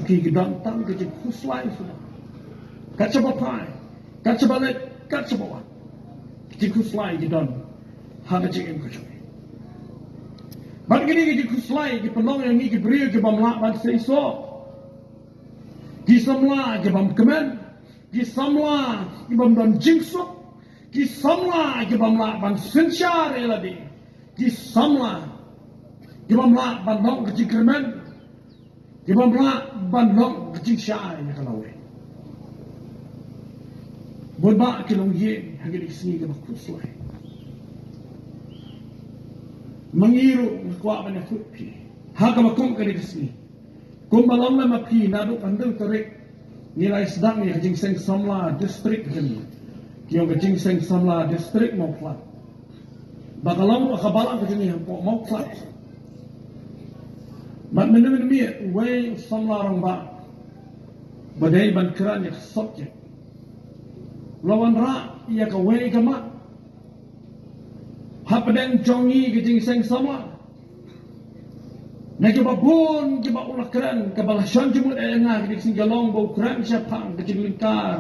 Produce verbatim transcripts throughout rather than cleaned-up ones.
Ki, ki don tang ka jingkhuslai shuh. Kat shaba phai, kat shaba leit, kat shaba wan, ki jingkhuslai ki don ha ka jingim ka jong ngi. Bad kine ki jingkhuslai ki pynlong ïa ngi ki briew ki bym lah ban seisoh. Ki samla ki bym kmen. Ki samla ki bym don jingsuk. Ki samla ki bym lah ban synshar ïa lade. Ki samla ki bym lah ban long ka jingkyrmen. Ki bym lah ban long ka jingshai ïa ka lawei. Bun bah ki longïing ha kine ki sngi kiba khuslai. Ma ngi ruh ngi kwah ban ïakut phi ha kaba kum kane ka sngi. Kumba long lem ma phi, naduh ka hynriew tarik ngi la sdang ïa ka jingseng samla district kane. Ki ong ka jingseng samla district Mawkhlad. Ba ka long ka balang ka jong ngi hapoh Mawkhlad. Bad mynne mynne miet uwei u samla rangbah ba dei ban kren ïa ka subject, la wanrah ïa kawei ka mat hapdeng jong ngi ka jingseng samla. Na kiba bun kiba u la kren, kaba la shon jingmut ïa nga ka dei ka sngi ka long ba u kren shaphang ka jinglyngkar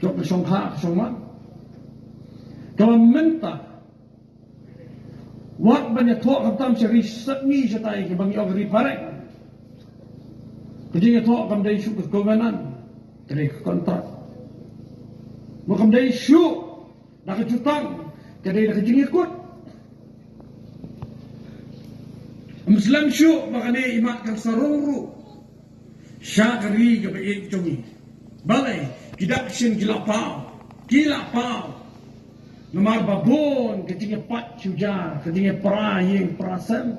jong ka shongkha ka shongman. Kaba mynta wat ban ïathoh khamtam sha ri sepngi shatai kaba ngi ong ka ri pareng. Ka jingïathoh kam dei shuh ka covenant, ka dei ka kontrak. Mo kam dei shuh da ka jutang, ka dei da ka jingïakut. Ym slem shuh ba kane i mat kan sa rung ruh sha ka ri kaba ïeit jong ngi. Balei? Ki dak shin ki la paw, ki la paw. Namar ba bun ka jingïapait shuja, ka jingïapra ïing pra sem.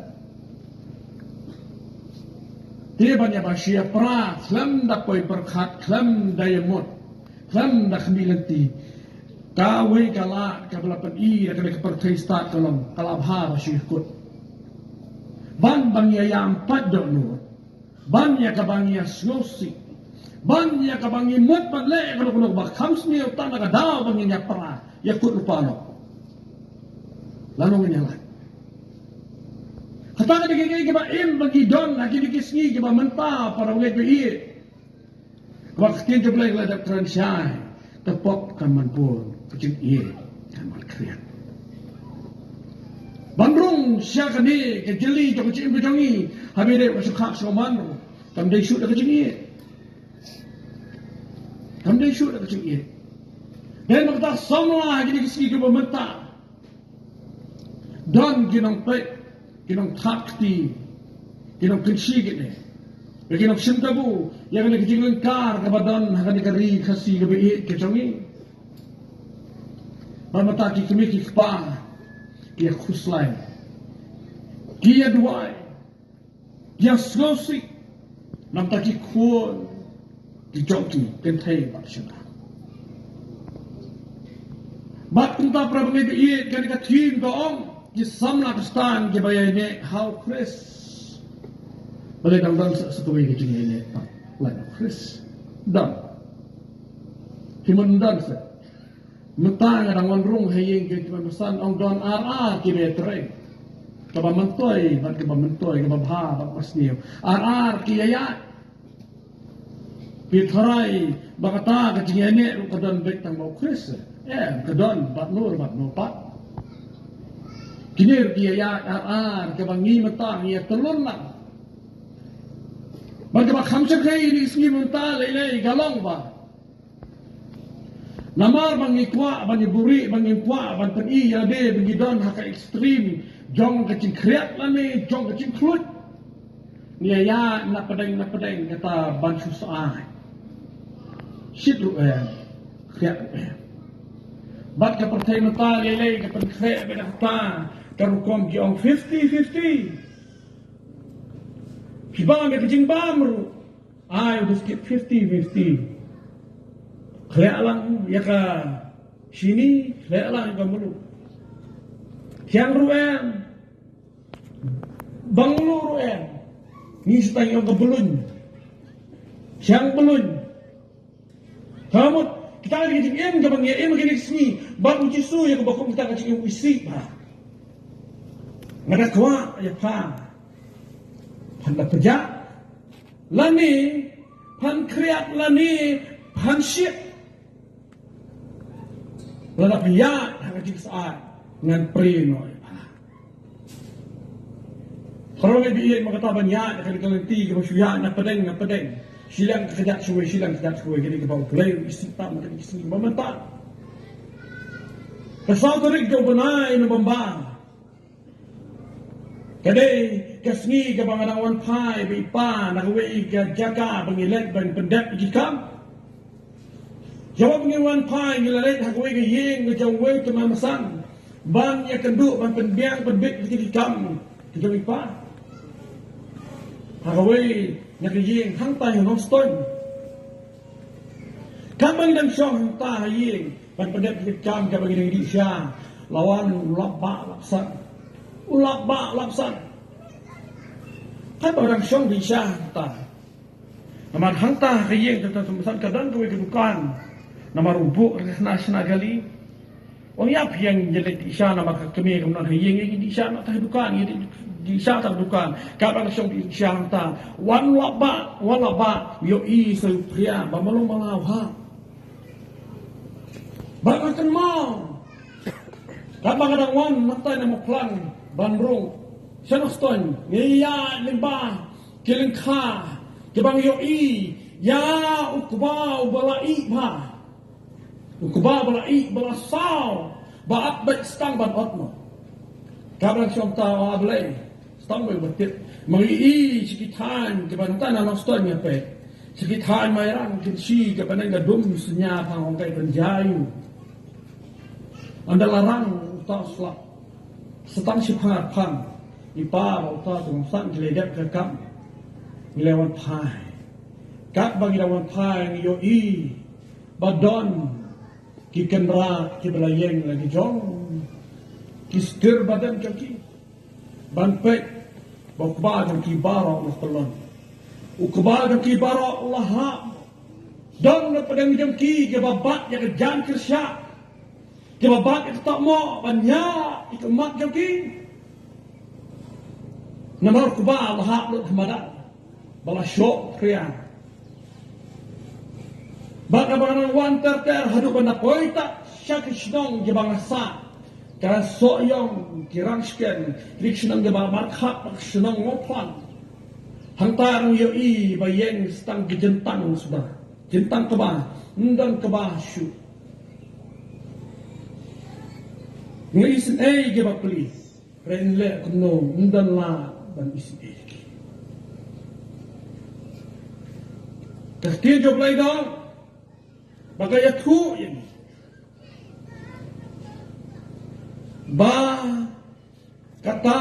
Te ban ïa ba shu ïapra khlem da poi pyrkhat, khlem da ïamut, khlem da khmih lynti. Kawei ka lad kaba la pyni da kane ka pyrthei stad ka long ka la bha ba shu ïakut. Ban ban ïa ïam pat dohnud. Ban ïa kaba ngi ïa sngewsih, ban ïa kaba ngi mut ban leh kano kano ba kham sniew tang na ka daw ba ngin ïa pra ïa kut lypa noh. Lano ngin ïa lait? Kata ka dei ka dei kaba im ba ngi don ha kine ki sngi kiba mynta, para bangeit ba ïeit. Kaba ka ktien jong U Blei ka la dep kren shai, ka pop kan man bun, ka jingïeit kan man khriat. Ban rung sha kane ka jylli jong ka jingim ka jong ngi, haba ïadei bad ka shongkha shongman ruh, kam dei shuh da ka jingïeit. Kam dei shuh da ka jingïeit. Dei namar kata samla ha kine ki sngi kiba mynta, don ki nongpeit, ki nongthap kti, ki nongkynshi kine, ki nongshim tabu ïa kane ka jinglyngkar kaba don ha kane ka ri Khasi kaba ïeit ka jong ngi. Bad mynta ki kmie ki kpa ki ïa khuslai, ki ïa duwai, ïa sngewsih namar ki khun ki jong ki kynthei bad shisha. Bad kumta, para bangeit ba ïeit, kane ka theme ka ong ki samla Khristan kiba ïaineh ha U Khrist. Balei dang don sa sa kawei ka jingïaineh pat lem U Khrist? Don. Ki mon don sa. Mynta nga dang wan rung ha ïing ki tymmen basan, ong don ar ar kiba ïatrei. Kaba myntoi bad kaba myntoi, kaba bha bad kaba sniew. Ar ar ki ïaid. Phi tharai ba kata ka jingïaineh ruh ka don beit tang bad U Khrist? Em, ka don bad no bad no pat. Kine ruh ki ïaid ar ar, kaba ngi mynta ngi ïa tyllun lang. Bad kaba kham shyrkhei ïa kine ki sngi mynta lei lei ka long ba namar ba ngi kwah ban ïa buhrieh, ba ngi kwah ban pyni ïa lade ba ngi don ha ka extreme jong ka jingkhriat lane jong ka jingkhluit, ngi ïa ïaid na pdeng na pdeng kata ban shu sa-ai. Shit ruh em, khriat ruh em. Bad ka pyrthei mynta lei lei ka pynkhreh beit na kata ka rukom ki ong fifty fifty. Ki bam ïa ka jingbam ruh. Ai, u biskit fifty fifty. Khleh lang ïa ka shini, khleh lang ïa ka mluh. Thiang ruh em. Bang mluh ruh em. Ngi shu tang ïa ka bluin. Thiang bluin. Ka mut kita ka dei ka jingim kaba ngi ïa im ha kine ki sngi. Bad U Jisu ïa kaba kum kita ka jingim u isih bha. Nga da kwah ïa pha. Phan da pyrshah. Lane Phan khriat lane phan shit. Lada phi ïaid ha ka jingsyaid, ngan prie noh ïa pha. Baroh ngi ïeit ma kata ban ïaid ha ka lynti kaba shu ïaid na pdeng na pdeng, shiliang ka kjat shuwei, shiliang ka kjat shuwei. Kine kiba U Blei u isih tam ha kine ki sngi ba mynta. Ka saw tarik jong u bnai November ka dei ka sngi kaba nga dang wan phai bad i pa na kawei ka jaka ba ngi leit ban pyndep ïa ki kam. Ïa, haba ngi wan phai ngi la leit ha kawei ka ïing ka jong uwei u tymmen basan ban ïakynduh, ban pynbiang pynbit ïa ki kam ka jong i pa. Ha kawei na ka ïing hangtai ha Nongstoiñ. Katba ngi dang shong hangta ha ïing ban pyndep ïa ki kam kaba ngi dang dih sha, la wan u lap bah lap san. U lap bah lap san. Katba ngi dang shong dih sha hangta. Namar hangta ha ka ïing jong u tymmen basan ka don kawei ka dukan. Namar u buh ka khynnah shna kali. Ong ïa phi, ïa ngi leit dih sha namar ka kmie kam don ha ïing, ïa ngi dih sha na ta ha dukan, ïa dih, dih sha ta ha dukan. Katba nga shong dih sha hangta, wan lap bah, wan lap bah, ïohi sa u phria ba malu malu ha. Ba nga kynmaw, katba nga dang wan na tai na Mawphlang ban rung sha Nongstoiñ, ngi ïaid lyngba ki lyngkha kiba ngi ïohi ïa u kba uba la ih bha. U kba ba la ih ba la saw ba ap beit stang ban ot noh. Katba nga shong ta, A Blei, stang beit ba tip. Ma ngi ïohi sha ki thaiñ kiba nangta na Nongstoiñ ïa peit, sha ki thaiñ Mairang Kynshi kiba nang ka dum synñia phang, ong kai ban jia ïa u. Ynda la rang uta u slap, sa tang shi phang ar phang, i pa bad uta u tymmen basan ki la dep ka kam, ngi la wan phai. Katba ngi la wan phai ngi ïohi ba don ki kynrad kiba la ïeng la ki jong ki stir badem jong ki ban peit ba u kba jong ki baroh u la pyllun. U kba jong ki baroh u la hap. Don na pdeng jong ki kiba bat ïa ka jaiñ kyrshah, kiba bat ïa ka tahmoh ban ñiah ïa ka mat jong ki. Namar u kba u la hap lut ha madan ba la shoh phria. Bad haba nga dang wan ter ter haduh ban da poi ta sha ki shnong kiba nga sah, ka Sohiong, ki Rangshken, ki shnong kiba markhap bad ki shnong Mawphlang, hangta nga ïohi ba ïeng sa tang ki jyntang suda. Jyntang kba, ym don kba shuh. Nga isynei kiba plie. Hynrei leh kumno, ym don lad ban isynei ïa ki. Ka ktien jong U Blei ka ong ba ka ïathuh ïa ngi ba kata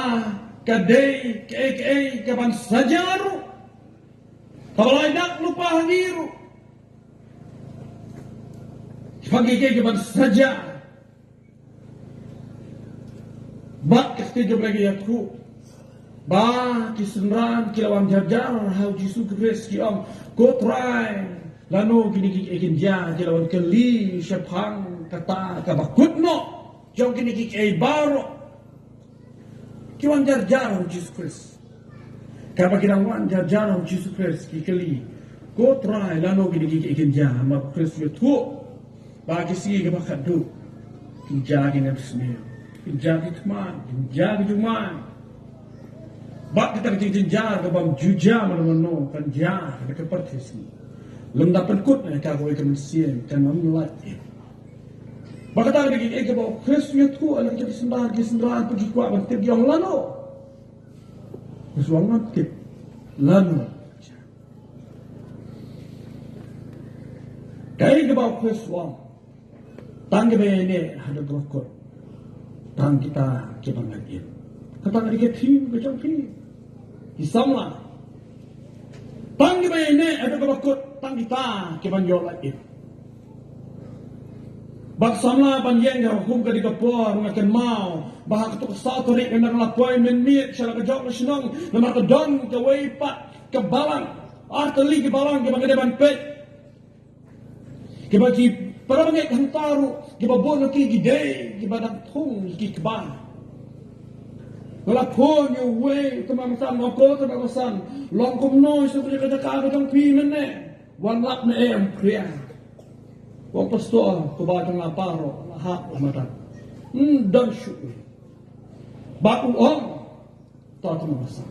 ka dei kaei kaei kaban sa jia ruh. Kaba la dak lypa ha ngi ruh. Kiba, kiei kiei kiban sa jia. Bad ka ktien jong U Blei ka ïathuh ba ki synran ki la wan jar jar ha U Jisu Khrist, ki ong, Ko Trai, lano kine kiei kin jia? Ki la wan kylli shaphang kata kaba kut noh jong kine kiei baroh. Ki wan jar jar ha U Jisu Khrist. Katba ki dang wan jar jar ha U Jisu Khrist ki kylli, Ko Trai, lano kine kiei kin jia? Namar U Khrist u ïathuh ba ki sngi kiba khatduh kin jia ki nep sniew, kin jia ki thma, kin jia ki jumai. Bad kata ka jingjynjar kabym ju jia mano mano kan jia ha kata ka pyrthei sngi. Lymda pynkut na ka kawei ka mynsiem kan ym lait im. Ba kata ka dei kaei kaba U Khrist u ïathuh. Ynda ki synran, ki synran pat ki kwah ban tip, ki ong, lano? U Khrist u ong, ngam tip lano. Kaei kaba U Khrist u ong? Tang kiba ïaineh haduh kaba kut, tang kita kiban lait im. Kata ka dei ka theme ka jong phi, ki samla. Tang kiba ïaineh haduh kaba kut, tang kita kiban ïoh lait im. Bad samla ban ïeng ha kum ka dei ka por, nga kynmaw ba ha kato ka saw tarik nga la poi mynmiet sha la ka jong ka shnong, namar ka don kawei pat ka balang, ar tylli ki balang kiba nga dei ban peit. Kiba ki para bangeit hangta ruh kiba bun na ki ki dei kiba dang thung ki kba. Nga la phone ïa uwei u tymmen basan, nga ong, Ko tymmen basan, long kumno ïa ka jaka ka jong phi mynne? Wan lap ne em Phria. Wan pastor, kaba jong nga baroh la hap la madan. Hmm, don shuh. Ba u ong, to to masa.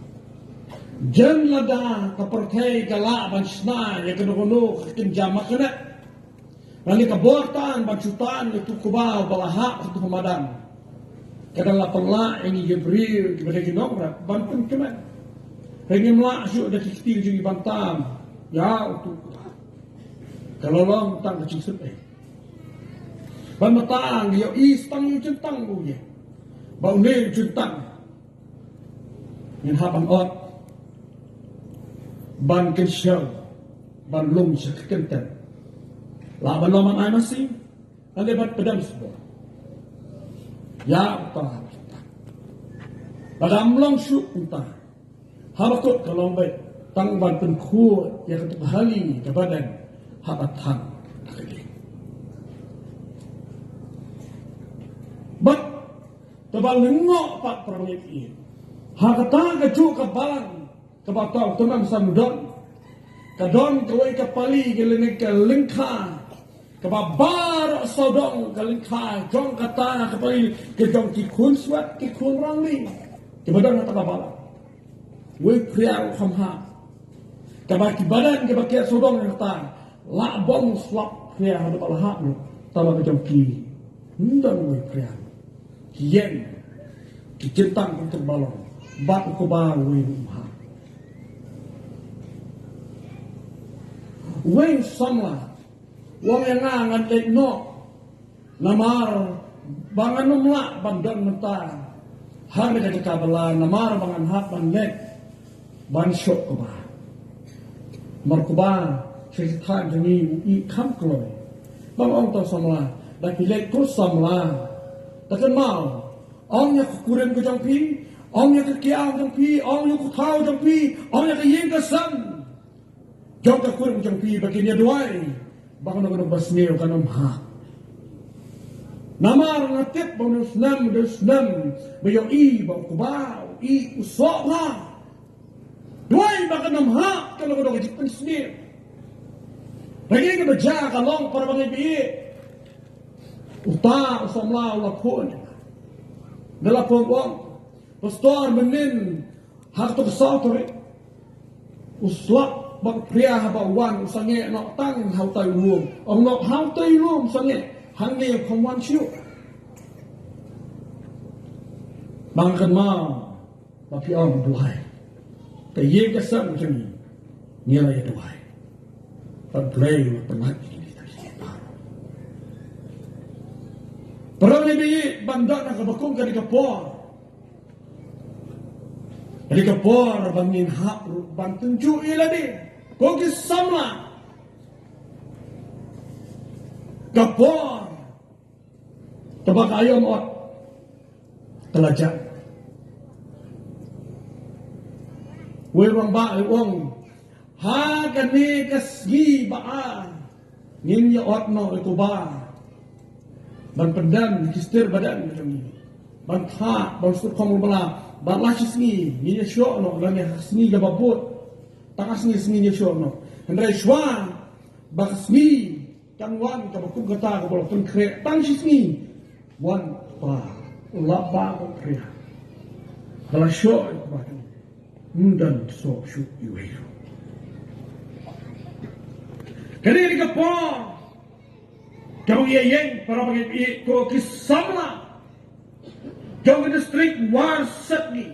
Jan lada ka pyrthei ka lah ban shna ïa kano kano ka kynja ma kane. Lane ka bor tan ban shu tan ïa uto uba ba la hap ha uto u madan. Ka dang la pynlah ïa ngi ki briew kiba dei ki nongrep ban pynkmen. Hynrei ngim lah shuh da ki kti jong ngi ban tan ïa uto uba. Ka la long tang ka jingsngewsih. Ban mynta ngi ïohi tang u jingtang u ïa. Ba une u jingtang ngin hap ban ot, ban kynshew, ban lum sha ka kyntien. Lah ban long ban ai masi, lane ban pdiang sbor. Ïa uta. Lada ym long shuh uta, haba kut ka long beit tang ban pynkhuid ïa kato ka hali kaba dang haba thang ha ka ding. Bad kaba lyngngoh pat para bangeit, ha kata kajuh ka balang kaba tang tymmen samdon, ka don kawei ka pali, ka lane ka lyngkha kaba baroh sawdong ka lyngkha jong kata ka pali ka jong ki khun swet ki khun rangli kiba don ha kata ka balang. Wei Phria ruh kham hap. Kaba ki balang kiba kiew sawdong ïa kata, lah ban slap Phria ha kaba la hap ruh, tang ba ka jong ki ym don Wei Phria. Ki ïeng, ki jingtang kumta ba long, bad u kba wei ruh ym hap. Wei samla u ong ïa nga ngan leit noh, namar ba ngan ym lah ban don mynta ha kane ka jaka ba la, namar ba ngan hap ban leit ban shoh kba. Namar kba sha ki thaiñ jong ngi u ïeh kham kloi. Ba ong to samla, da phi leit ko samla, da kynmaw, ong ïa ka kurim ka jong phi, ong ïa ka kiang jong phi, ong ïa ka thaw jong phi, ong ïa ka ïing ka sem jong ka kurim jong phi ba kin ïa duwai ba kano kano ba sniew kan ym hap. Namar nga tip ba u snem, u snem ba ïohi ba u kba u ïeh u soh bha. Duwai ba kan ym hap kano kano ka jingpynsniew. Lagi kaba jia ka long para bangeit, uta u samla u la phone. Da la phone ong, pastor, mynnin ha kato ka saw tarik u slap Bah Phria haba u wan u sangeh noh tang ha utai u lum. Ong noh ha utai u lum sangeh, hangne u kham wan shuh. Ba nga kynmaw ba phi ong duwai. Ka ïing ka sem jong ngi, ngi la ïa duwai. Bad Blei u la pynlait ïa ngi. Para bangeit, ban don ha kaba kum kane ka por, kane ka por ba ngin hap ruh ban tynjuh ïa lade ko ki samla. Ka por kaba ka aïom ot ka la jah. Wei u rangbah u ong, ha kane ka sngi ba ar ngin ïa ot noh ïa u kba ban pyndem ki stir badan ka jong ngi, ban thah, ban stur khong bala, bad la shi sngi ngin ïa shoh noh, lane ha ka sngi kaba bud tang ka sngi, sngi ngin ïa shoh noh. Hynrei shuwa ba ka sngi kan wan kaba kum kata kaba la pynkhreh tang shi sngi, wan pa la ba ko Phria ba la shoh ïa u kba, ym don soh shuh iwei ruh. Kane ka por kaba ngi ïa ïeng para bangeit, ko ki samla jong ka district War Sepngi,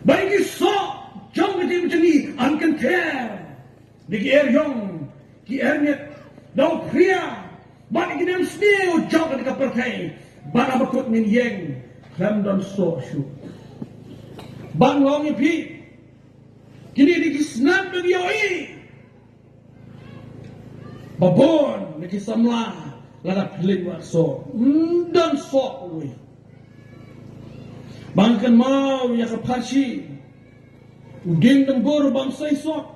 ba ïa ki soh jong ka jingmynjyngi yn kynther da ki eriong, ki erngit, da u Phria bad ki nym sniew jong kane ka pyrthei. Bad haba kut ngin ïeng khlem don soh shuh. Bad nga ong ïa phi, kine dei ki snam ba ngi ïohi ba bun na ki samla la dep pynleit wad soh, ym don soh uwei. Ba nga kynmaw ïa ka pharshi u dieng dymbur bym sei soh,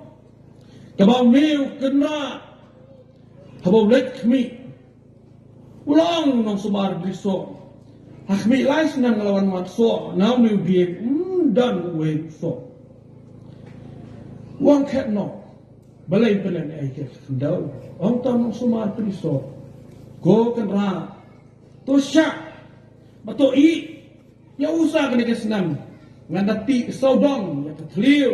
kaba u mei u kynrad haba u leit khmih, u la ong u nongsumar, dei soh. Ha khmih lai snem nga la wan wad soh na une u dieng, ym don uwei u soh. U ong khet noh, Balei pynlong ïa ka khyndew? Ong to nongsumar pynïasoh. Ko Kynrad, to shah bad to ïeh ïa u sa kane ka snem. Ngan da tih sawdong ïa ka thliew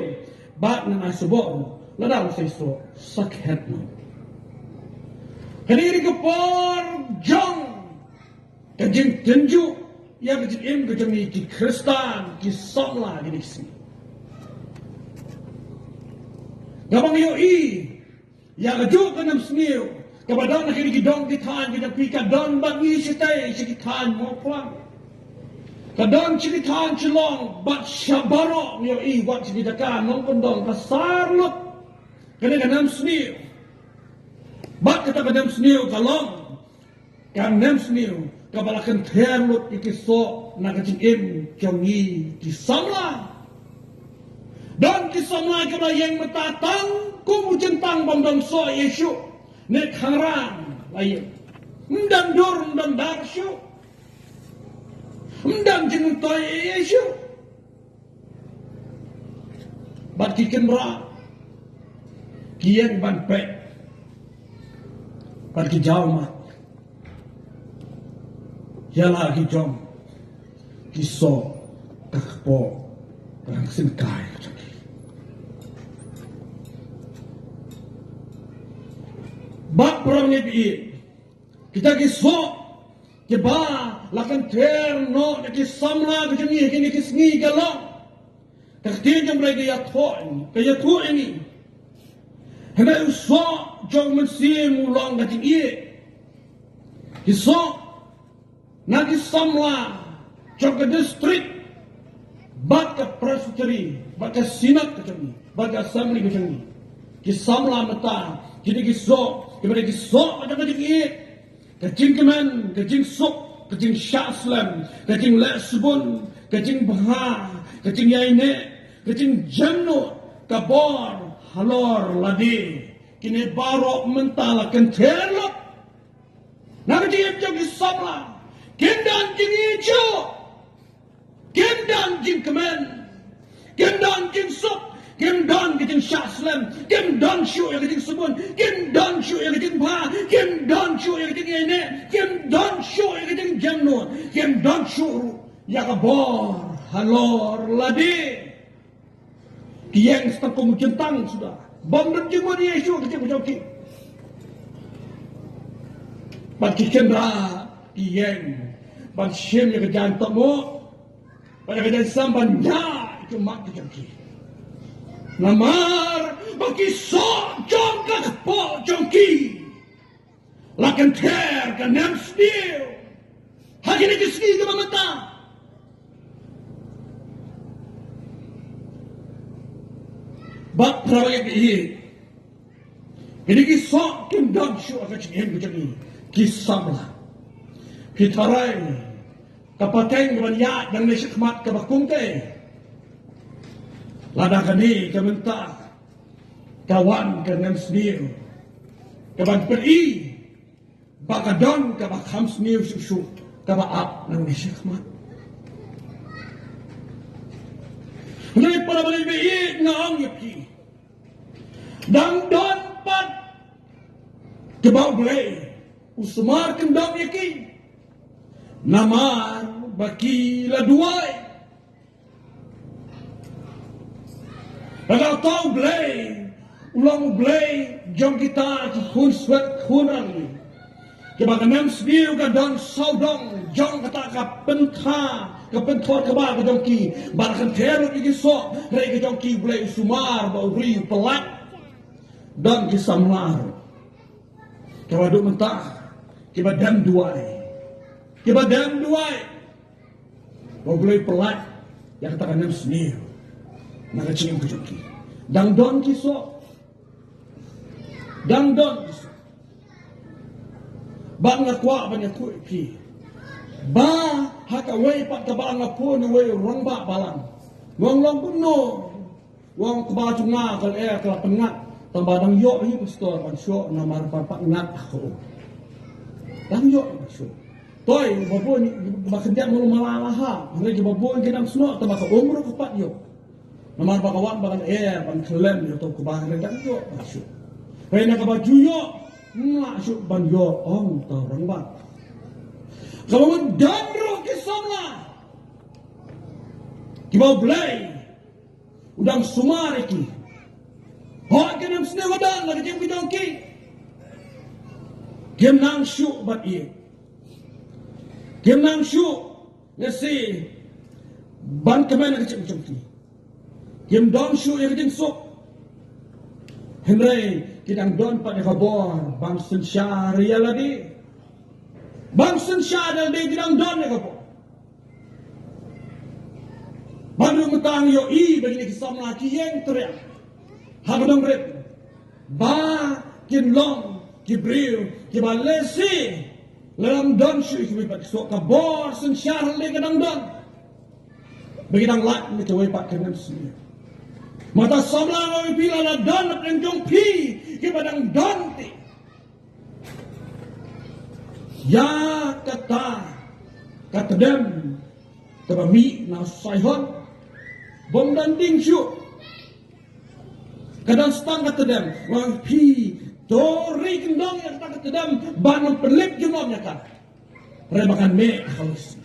bad ngan ai sboh lada u sa ïasoh sa khet noh. Kane ka dei ka por jong ka jingtynjuh ïa ka jingim ka jong ngi ki Khristan ki samla kine ki sngi. Kaba ngi ïohi ïa kajuh ka nemsniew kaba don ha kine ki dong ki thaiñ ki jong phi, ka don bad ngi shatei sha ki thaiñ Mawphlang, ka don sha ki thaiñ Shillong bad sha baroh ngi ïohi wat sha ki jaka nongkyndong ka sar lut kane ka nemsniew. Bad kata ka nemsniew ka long ka nemsniew kaba la kynther lut ïa ki soh na ka jingim jong ngi ki samla. Don ki samla kiba la ïeng mynta tang kum u jingtang bym don soh ïa shuh. Ne khangrang la ïeng, ym don dur ym don dar shuh, ym don jingmyntoi ïa shuh. Bad ki Kynrad ki ïeng ban peit bad ki jaw mat ïa la ki jong ki soh ka kpoh ka dang synkai ka jong ki. Bad para bangeit, kita ki soh kiba la kynther noh na ki samla ka jong ngi ha kine ki sngi ka long ka ktien jong U Blei ka ïathuh ïa ngi, ka ïathuh ïa ngi. Hynrei u soh jong u mynsiem u long ka jingïeit. Ki soh na ki samla jong ka district bad ka presbytery bad ka synod ka jong ngi bad ka assembly ka jong ngi. Ki samla mynta ki dei ki soh, ki dei ki soh ka jong ka jingïeit. Ka jingkmen, ka jingsuk, ka jingshah slem, ka jingleh sbun, ka jingbha, ka jingïaineh, ka jingjemnud, ka bor halor lade. Kine baroh mynta la kynther lut na ka jingim jong ki samla. Kim don jingïeit shuh, kim don jingkmen, kim don jingsuk, kim don ka jingshah slem, kim don shuh ïa ka jingsbun, kim don shuh ïa ka jingbha, kim don shuh ïa ka jingïaineh, kim don shuh ïa ka jingjemnud, kim don shuh ruh ïa ka bor halor lade. Ki ïeng sa tang kum u jingtang suda, bym don jingmut ïa shuh ka jingmut jong ki. Bad ki Kynrad ki ïeng ban shim ïa ka jaiñ tangmo bad ïa ka jaiñ slem ban ñiah ïa ki mat ki jong ki. Namar ba ki soh jong ka kpoh jong ki la kynther ka nemsniew ha kine ki sngi kiba mynta. Bad para bangeit, kine ki soh kim don shuh ha ka jingim ka jong ngi ki samla. Phi tharai ka pateng kaban ïaid nangne shakhmat kaba kum kaei? Lada kane ka mynta ka wan ka nemsniew kaban pyni ba ka don kaba kham sniew shuh shuh kaba ap nangne shakhmat. Hynrei para bangeit, nga ong ïa phi, dang don pat kiba U Blei u sumar kyndong ïa ki, namar ba ki la duwai. Lada uta U Blei u long U Blei jong kita ki khun swet khun rangli, kiba ka nemsniew ka don sawdong jong kata ka pyntha ka pynthor kaba ka jong ki, ba la kynther lut ïa ki soh, hynrei ka jong ki U Blei u sumar ba u ri u pyllait. Don ki samla ruh kiba duh mynta kiba dem duwai, kiba dem duwai ba U Blei u pyllait ïa kata ka nemsniew na ka jingim ka jong ki. Dang don ki soh, dang don ki soh. Ba nga kwah ban ïathuh ïa phi ba ha kawei pat ka balang nga phone ïa uwei u rangbah balang. Nga ong, long kumno? U ong, ka bah jong nga ka lyer ka la pynngat, tang ba dang ïoh hi pastor ban shoh namar ba pynngat ha ka um. Dang ïoh hi ban shoh. Toi ba bun ba khyndiat mulu mala la ha, hynrei ba bun ki dang snoh tang ba ka um ruh ka pat ïoh. Namar ba ka wan ba kan eh ban khlem ïa uto kiba hynrei dang ïoh ban shuh. Hynrei na kaba ju ïoh, nga shuh ban ïoh, ong uta u rangbah. Kaba mut don ruh ki samla kiba U Blei u dang sumar ïa ki. Hooid, ki nym sniew hadan la ka jingpynjong ki. Kim nang shuh ban ïeit. Kim nang shuh lehse ban kmen ha ka jingpynjong ki. Kim don shuh ïa ka jingsuk. Hynrei ki dang don pat ïa ka bor ban synshar ïa lade. Ban synshar ïa lade ki dang don ïa ka bor. Bad ruh mynta ngi ïohi ba kine ki samla ki ïeng triang ha ka nongrim ba kin long ki briew kiba lehse lada ym don shuh ïa kiwei pat ki suk, ka bor synshar lade ka dang don. Ba ki dang lait na kawei pat ka nemsniew. Mynta samla, nga ong ïa phi, lada don hapdeng jong phi kiba dang don te ïa kata ka tdem kaba mih na Saihon, bym don ding shuh. Ka don tang ka tdem. Nga ong ïa phi, to ri kyndong ïa kata ka tdem ban ym pynlip junom ïa ka. Hynrei ba kan mih ha ka lus.